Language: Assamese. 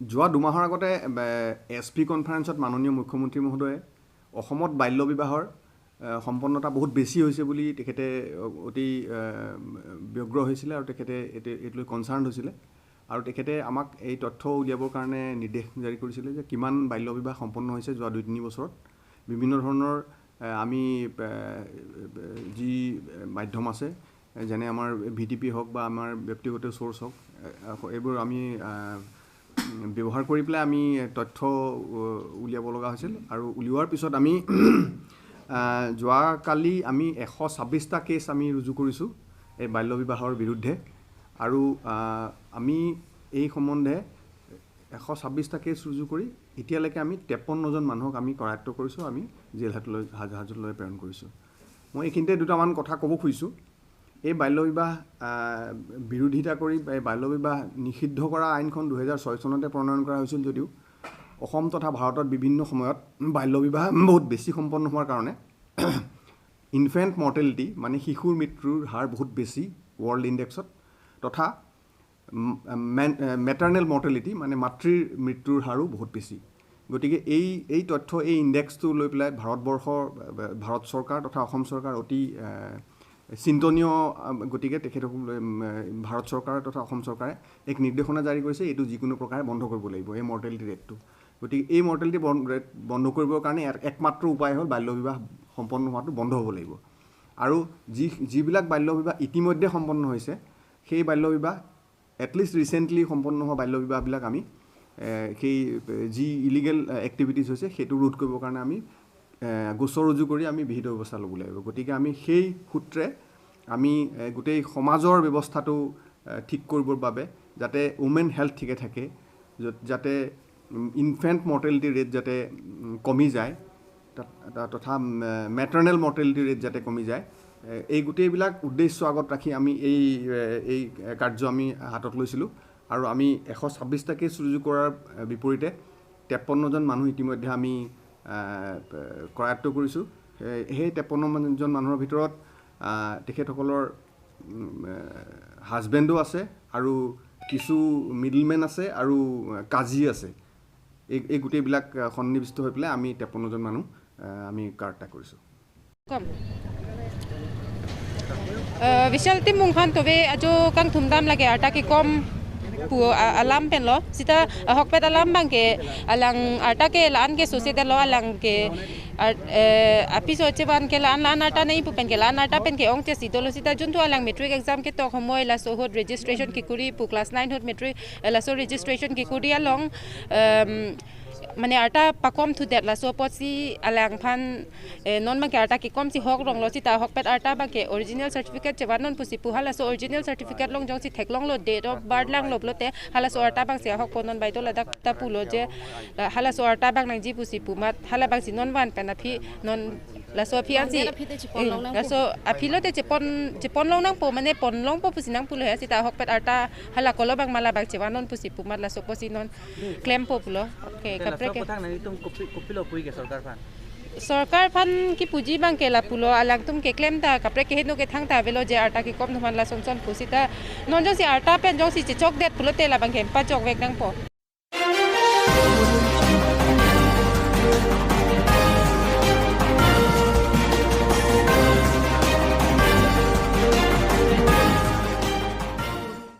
যোৱা 2 মাহৰ আগতে এছ পি কনফাৰেন্সত মাননীয় মুখ্যমন্ত্ৰী মহোদয়ে অসমত বাল্য বিবাহৰ সম্পন্নতা বহুত বেছি হৈছে বুলি তেখেতে অতি ব্যগ্ৰ হৈছিলে আৰু তেখেতে এইটো লৈ কনচাৰ্ণ হৈছিলে আৰু তেখেতে আমাক এই তথ্য উলিয়াবৰ কাৰণে নিৰ্দেশ জাৰি কৰিছিলে যে কিমান বাল্য বিবাহ সম্পন্ন হৈছে যোৱা 2-3 বছৰত। বিভিন্ন ধৰণৰ আমি যি মাধ্যম আছে, যেনে আমাৰ ভিটিপি হওক বা আমাৰ ব্যক্তিগত চ'ৰ্চ হওক, এইবোৰ আমি ব্যৱহাৰ কৰি পেলাই আমি তথ্য উলিয়াব লগা হৈছিল। আৰু উলিওৱাৰ পিছত আমি যোৱাকালি আমি 126টা কেছ আমি ৰুজু কৰিছোঁ এই বাল্য বিবাহৰ বিৰুদ্ধে। আৰু আমি এই সম্বন্ধে 126টা কেছ ৰুজু কৰি এতিয়ালৈকে আমি 53জন মানুহক আমি কৰায়ত্ব কৰিছোঁ, আমি জেল হাজতলৈ প্ৰেৰণ কৰিছোঁ। মই এইখিনিতে দুটামান কথা ক'ব খুজিছোঁ। এই বাল্য বিবাহ বিৰোধিতা কৰি এই বাল্য বিবাহ নিষিদ্ধ কৰা আইনখন 2006 চনতে প্ৰণয়ন কৰা হৈছিল যদিও অসম তথা ভাৰতত বিভিন্ন সময়ত বাল্য বিবাহ বহুত বেছি সম্পন্ন হোৱাৰ কাৰণে ইনফেণ্ট মৰ্টেলিটি, মানে শিশুৰ মৃত্যুৰ হাৰ বহুত বেছি ৱৰ্ল্ড ইণ্ডেক্সত, তথা মেটাৰ্নেল মৰ্টেলিটি, মানে মাতৃৰ মৃত্যুৰ হাৰো বহুত বেছি। গতিকে এই তথ্য, এই ইণ্ডেক্সটো লৈ পেলাই ভাৰতবৰ্ষৰ ভাৰত চৰকাৰ তথা অসম চৰকাৰ অতি চিন্তনীয়। গতিকে তেখেতসকল ভাৰত চৰকাৰ তথা অসম চৰকাৰে এক নিৰ্দেশনা জাৰি কৰিছে, এইটো যিকোনো প্ৰকাৰে বন্ধ কৰিব লাগিব এই মৰ্টেলিটি ৰেটটো। গতিকে এই মৰ্টেলিটি ৰেট বন্ধ কৰিবৰ কাৰণে ইয়াৰ একমাত্ৰ উপায় হ'ল বাল্য বিবাহ সম্পন্ন হোৱাটো বন্ধ হ'ব লাগিব। আৰু যিবিলাক বাল্য বিবাহ ইতিমধ্যে সম্পন্ন হৈছে, সেই বাল্য বিবাহ, এটলিষ্ট ৰিচেণ্টলি সম্পন্ন হোৱা বাল্য বিবাহবিলাক আমি সেই যি ইলিগেল এক্টিভিটিছ হৈছে, সেইটো ৰোধ কৰিবৰ কাৰণে আমি গোচৰ ৰুজু কৰি আমি বিহিত ব্যৱস্থা ল'ব লাগিব। গতিকে আমি সেই সূত্ৰে আমি গোটেই সমাজৰ ব্যৱস্থাটো ঠিক কৰিবৰ বাবে, যাতে উমেন হেল্থ ঠিকে থাকে, যাতে ইনফেণ্ট মৰ্টেলিটি ৰেট যাতে কমি যায় তথা মেটাৰ্নেল মৰ্টেলিটি ৰেট যাতে কমি যায়, এই গোটেইবিলাক উদ্দেশ্য আগত ৰাখি আমি এই কাৰ্য আমি হাতত লৈছিলোঁ। আৰু আমি 126টা কেছ ৰুজু কৰাৰ বিপৰীতে 53জন মানুহ ইতিমধ্যে আমি কৰায়ত্ব কৰিছোঁ। সেই 53জন মানুহৰ ভিতৰত তেখেতসকলৰ হাজবেণ্ডো আছে আৰু কিছু মিডলমেন আছে আৰু কাজী আছে। এই গোটেইবিলাক সন্নিৱিষ্ট হৈ পেলাই আমি 53জন মানুহ আমি কৰায়ত্ব কৰিছোঁ। Kom. Vishal tim mung khan tobe ajo kang thumdam lage arta ki kom pu alam pen lo sita hokpet alam bang ke alang arta ke lan ke sose lo alang ke api so chewan ke lan lan arta nahi pu pen ke lan arta pen ke ong che sito lo sita juntu alang matric exam ke tok homoy la so hot registration ki kuri pu class 9 hot matric la so registration ki kuri along মানে আটা পাকম থু det la so pot si alang phan non bang ke arta ki kom si hok rong lo si ta hok pet arta bang ke original certificate chewan non pusi pu hala so original certificate long jong si thek long lo date of birth lang lo lo te hala so arta bang si hok pon non bai to la dak ta pu lo je hala so arta bang nang ji pusi pu mat hala bang si non wan pen phi non la so phi an si la so a phi lo te chepon chepon long nang po mane pon long po pusi nang pu lo si ta hok pet arta hala ko lo bang mala bang chewan non pusi pu mat la so po si non claim po pu lo okay kapre ke সরকার ফান কি পুঁজি বাং কে লা পুলো আলাং তুম কে ক্লেম তা কাপরে কে হেনো কে থাং তা ভেলো যে আটা কি কম ধমান লা সন সন পুসিতা নন জং সি আটা পেন জং সি চক det pulo te la bang ke pa chok vek nang po।